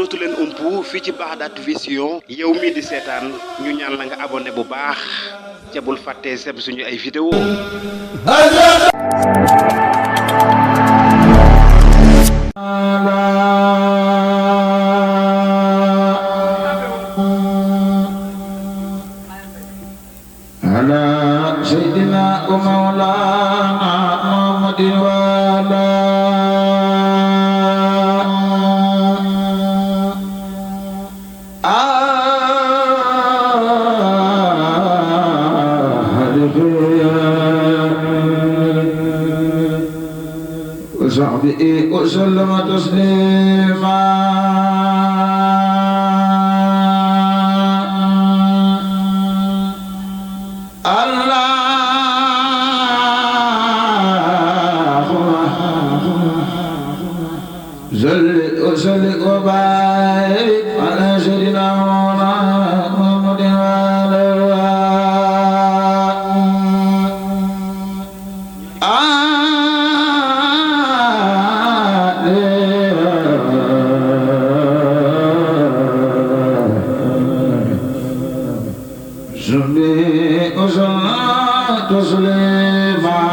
dootu leen umpu fii ci Bagdad Vision yow mii di seetaan ñu ñaan la nga abonné bu baax ca bul fàttee sem suñu ay vidéo على سيدنا ومولانا محمد وعلى آله وصحبه وسلم تسليما وسلم وبارك على سيدنا مولانا محمد وعلى آله وسلم تسليما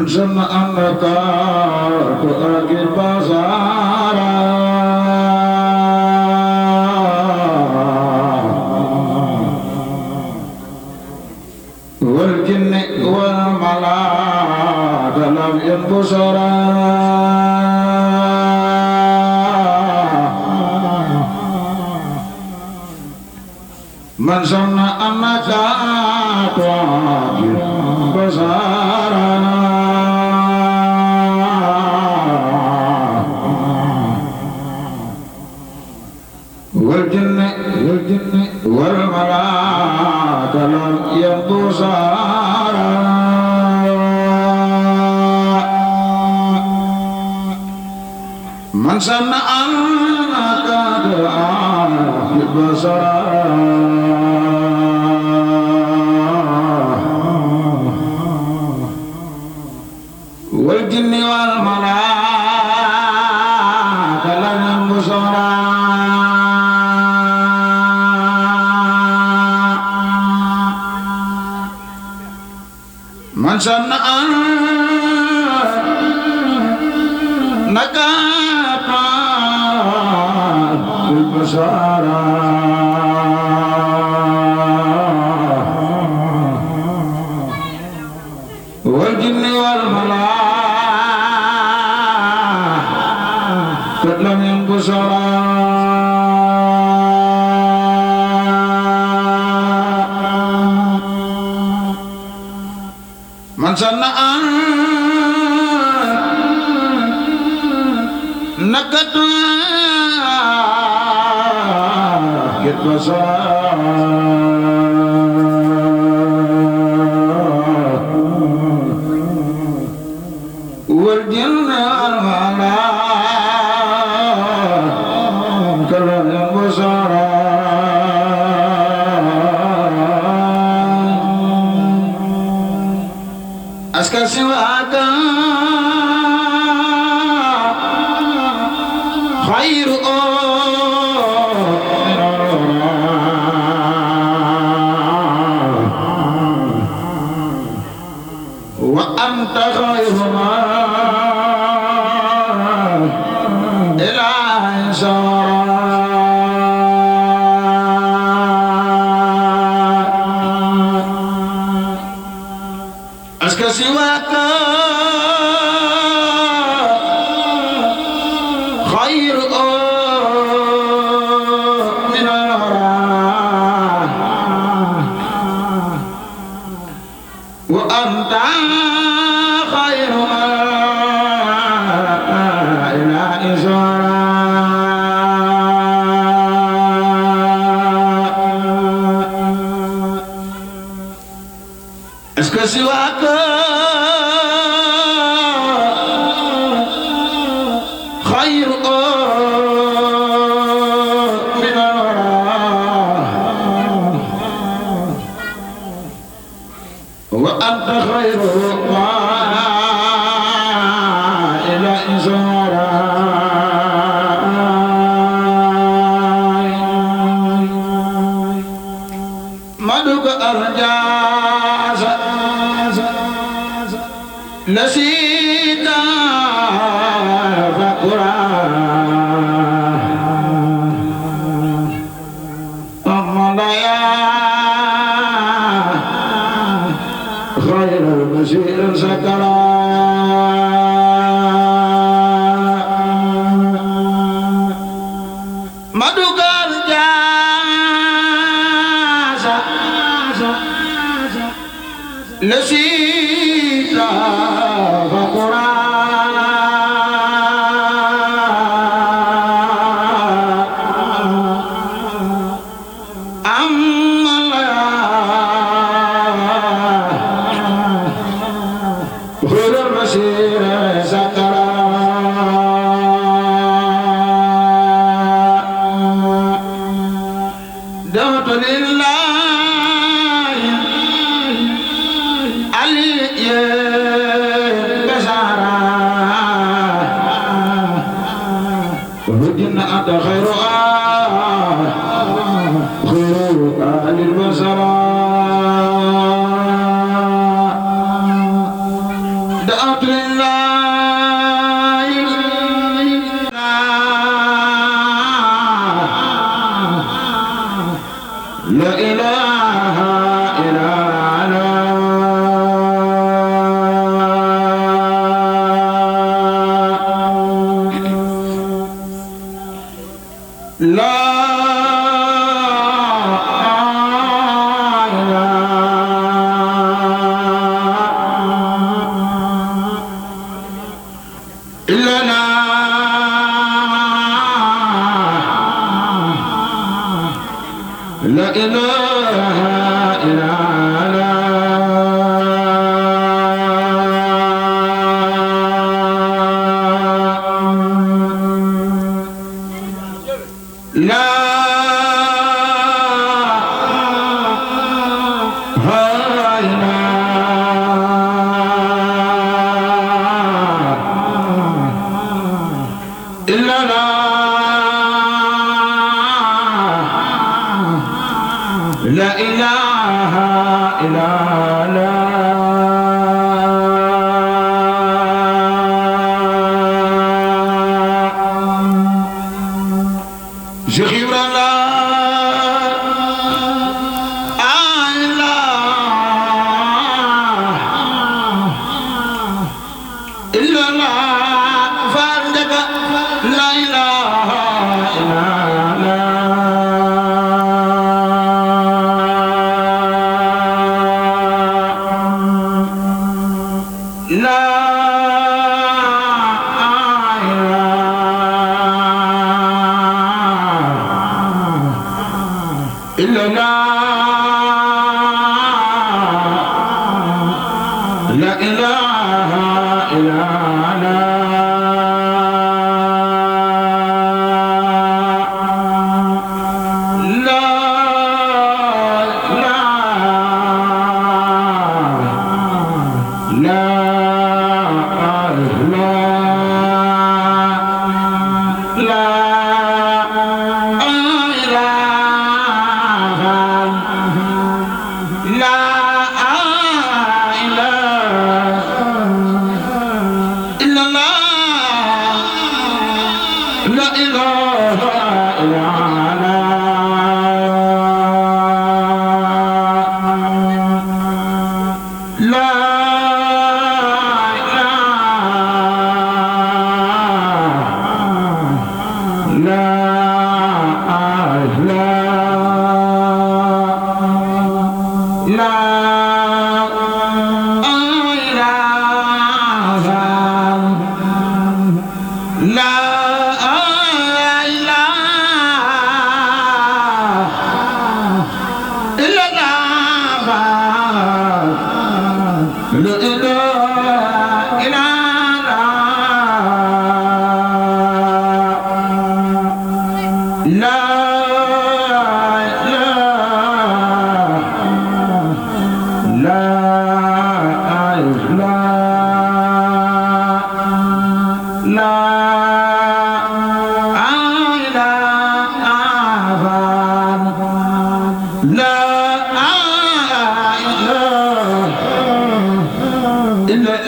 ثم أنك تؤكل البصر والجن والملائكة لم ينبصرا من ظن أنك تؤكل البصر والجن والملائكة لم ينبصرا من ظن أنك تؤكل البصر والجن والملائكة لم ينبصرا من ظن أنك تؤكل البصر والجن والملائكة لم ينبصرا من ظن أنك تؤكل البصر والجن والملائكة لم ينبصرا أسكى سواك خير وأنت خير ما إله سارا أسكى سواك خير من الورى وأنت خير إله سارا أسكى سواك نسيت فقرا أمضيا خير المسير سكرا مدك الجاز نسيت فقرا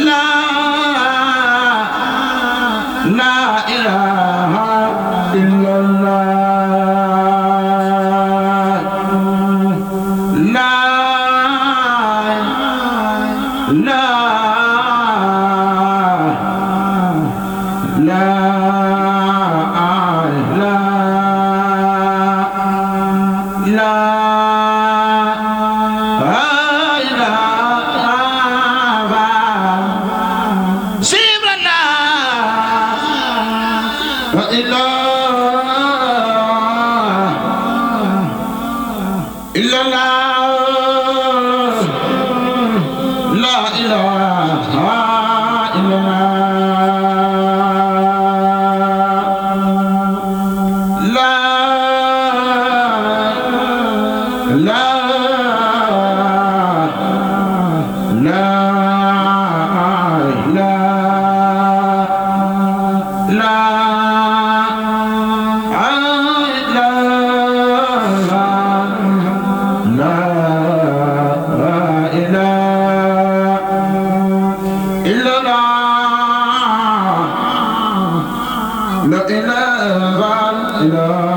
La La ilaha illallah.